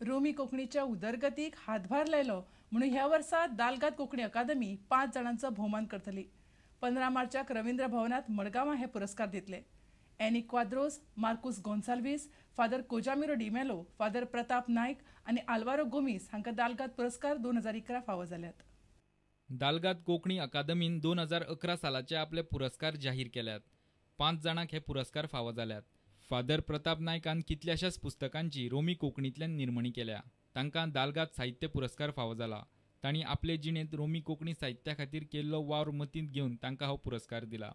रोमी कोंकणीच्या उदरगतीक हातभार लायलो म्हणून ह्या वर्सा दालगाद कोंकणी अकादमी 5 जाणांचो भोवमान करतली. 15 मार्चाक रवींद्र भवनात मडगांवां हे पुरस्कार दितले. Annie Quadros, Marcus Gonsalves, father Kojamiro D'Mello, father Pratap Naik आनी आल्वारो गोमीस हांकां दालगाद पुरस्कार 2011 फावो जाल्यात. दालगाद कोंकणी अकादमीन 2011 सालाचे आपले पुरस्कार जाहीर केल्यात. 5 जाणांक हे पुरस्कार फावो जाल्यात. फादर प्रताप नायकान कितल्याशाच पुस्तकांची रोमी कोंकणींतल्यान निर्मणी केल्या. तांकां दालगाद साहित्य पुरस्कार फावो जाला. तांणी आपले जिणेंत रोमी कोंकणी साहित्या खातीर केल्लो वावर मतींत घेवन तांकां हो पुरस्कार दिला.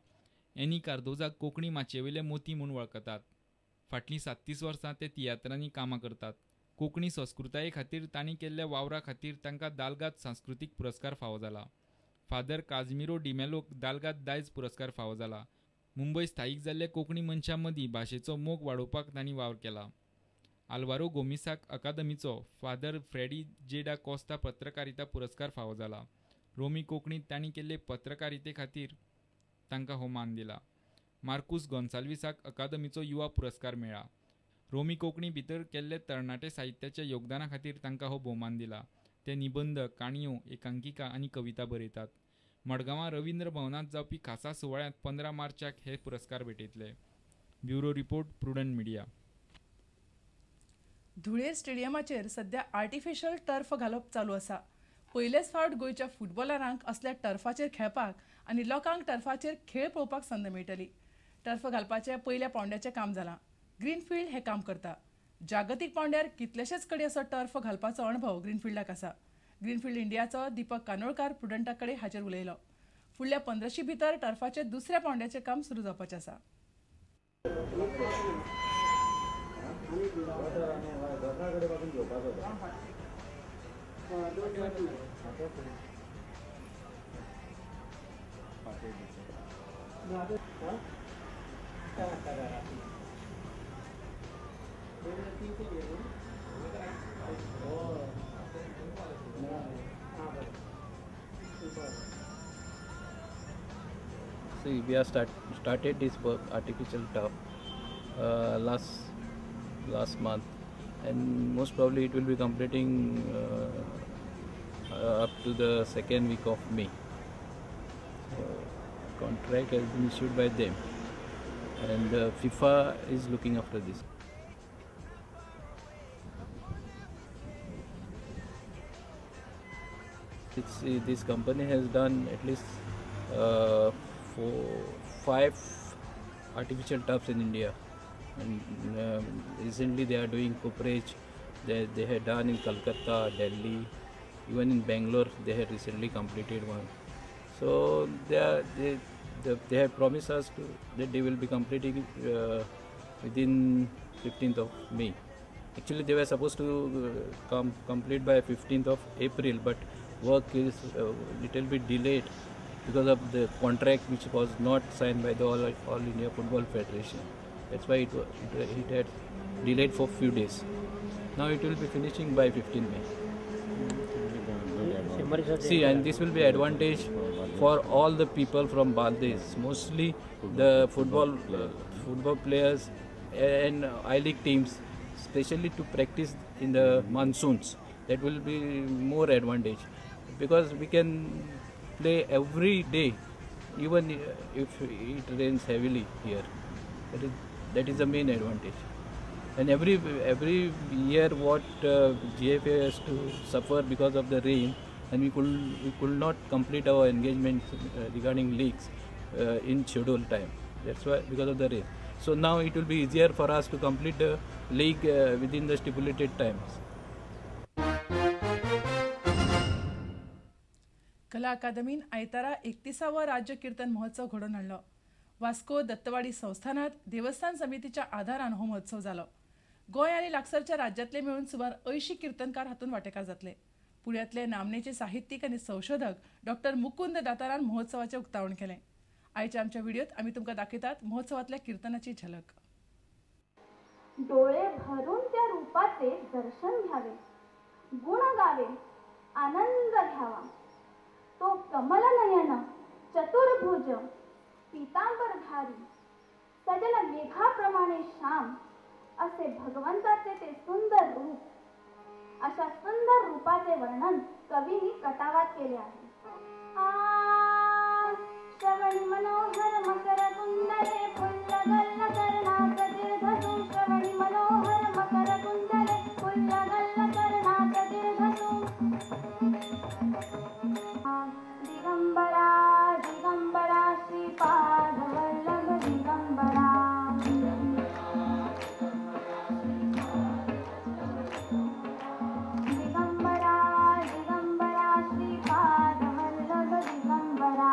एनी कार्दोजाक कोंकणी माचयेवेले मोती म्हूण वळखतात. फाटलीं 37 वर्सां ते तियात्रांनी कामां करतात. कोंकणी संस्कृताये खातीर तांणी केल्ल्या वावरा खातीर तांकां दालगाद सांस्कृतीक पुरस्कार फावो जाला. फादर काजमिरो डिमेलोक दालगाद दायज पुरस्कार फावो जाला. मुंबय स्थायीक जाल्ले कोंकणी मनशां मदीं भाशेचो मोग वाडोवपाक तांणी वावर केला. आल्वारो गोमिसाक अकादमीचो फादर फ्रेडी जेडा कोस्ता पत्रकारिता पुरस्कार फावो जाला. रोमी कोंकणींत तांणी केल्ले पत्रकारिते खातीर तांकां हो मान दिला. मार्कुस गोन्साल्विसाक अकादमीचो युवा पुरस्कार मेळ्ळा. रोमी कोंकणी भितर केल्ले तरणाटे साहित्याच्या योगदाना खातीर तांकां हो भोवमान दिला. ते निबंद, काणयो, एकांकिका आनी कविता बरयतात. मडगांवां रवींद्र भवनांत जावपी खासा सुवाळ्यांत 15 मार्चाक हे पुरस्कार भेटयतले. Bureau report, Prudent Media. Dhule स्टेडियमाचेर सध्या आर्टिफिशियल टर्फ घालप चालू आसा. पयलेच फावट गोंयच्या फुटबॉलरांक असल्या टर्फाचेर खेळपाक आनी लोकांक टर्फाचेर खेळ पळोवपाक संद मेळटली. टर्फ घालपाचें पयल्या पावंड्याचें काम जालां. ग्रीनफिल्ड हें काम करता. जागतीक पावंड्यार कितलेशेच कडेन असो टर्फ घालपाचो अणभव ग्रीनफिल्डाक आसा. ग्रीनफिल्ड इंडियाचो दीपक कानोळकार प्रुडंटा कडेन हाचेर उलयलो. फुडल्या 15 भितर टर्फाचें दुसऱ्या पावंड्याचें काम सुरू जावपाचें आसा. See, we have started this work, artificial turf, last month, and most probably it will be completing up to the second week of May. So, contract has been issued by them, and FIFA is looking after this. This company has done at least 4-5 artificial turfs in India, and recently they are doing cooperage. They had done in Calcutta, Delhi, even in Bangalore they had recently completed one. So they have promised us that they will be completing within 15th of May. Actually they were supposed to complete by 15th of April, but work is a little bit delayed because of the contract which was not signed by the All India Football Federation. That's why it had delayed for few days. Now it will be finishing by 15 May. See, and this will be advantage for all the people from Bangladesh, mostly the football players and I-League teams, especially to practice in the monsoons. That will be more advantage because we can play every day, even if it rains heavily here. That is the main advantage. And every year what GFA has to suffer because of the rain, and we could not complete our engagements regarding leagues in scheduled time. That's why, because of the rain. So now it will be easier for us to complete the league within the stipulated times. कला अकादमीन आयतारा 31वो राज्य कीर्तन महोत्सव घडोवन हाडलो. वास्को दत्तवाडी संस्थानात देवस्थान समितीच्या आधारान हो महोत्सव जालो. गोंय आनी लागसरच्या राज्यांतले मेळून सुमार 80 कीर्तनकार हातूंत वांटेकार जातले. पुण्यांतले नामनेचे साहित्यीक आनी संशोधक डॉक्टर मुकुंद दातारान महोत्सवाचें उक्तावण केलें. आयच्या आमच्या व्हिडियोत आमी तुमकां दाखयतात महोत्सवांतल्या कीर्तनाची झलक. डोळे भरून त्या रूपाचे दर्शन घ्यावे, गुण गावे, आनंद घ्यावा. तो कमलनयन चतुर्भुज पीतांबरधारी सजल मेघाप्रमाणे श्याम असे भगवंताचे ते सुंदर रूप. अशा सुंदर रूपाचे वर्णन कवींनी कटावात केले आहे. श्रवणी मनोहर मकर कुंडले फुल्ल गल्ल कर्णात दीर्घसू. श्रवणी मनोहर मकर कुंडले फुल्ल गल्ल कर्णात दीर्घसू. दिगंबरा दिगंबरा श्रीपादवल्लभ दिगंबरा. दिगंबरा दिगंबरा श्रीपादवल्लभ दिगंबरा.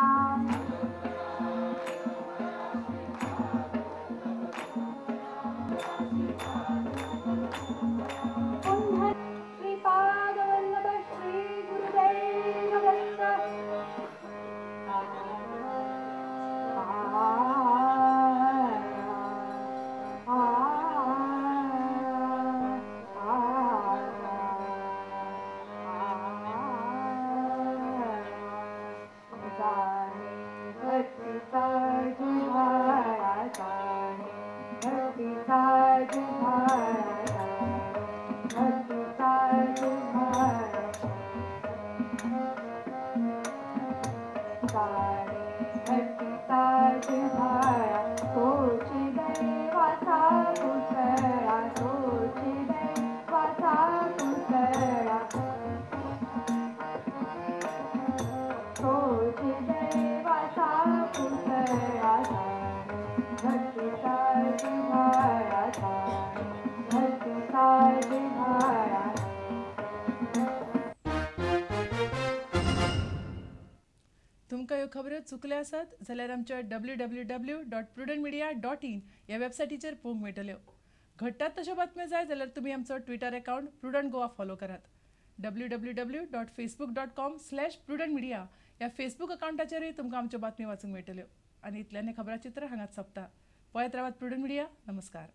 पुन्हा श्रीपादवल्लभ श्री गुरुदेव दत्त. तुमकां ह्यो खबऱ्यो चुकल्यो आसत जाल्यार आमच्या www.prudentmedia.in ह्या वेबसायटीचेर पळोवंक मेळटल्यो. घडटात तश्यो बातम्यो जाय जाल्यार तुमी आमचो Twitter account Prudent Goa follow करात. www.facebook.com/prudentmedia ह्या फेसबूक अकावंटाचेरूय तुमकां आमच्यो बातम्यो वाचूंक मेळटल्यो. आनी इतल्यान खबराचित्र हांगाच सोंपता. पळयत रावात प्रुडंट मिडिया. नमस्कार.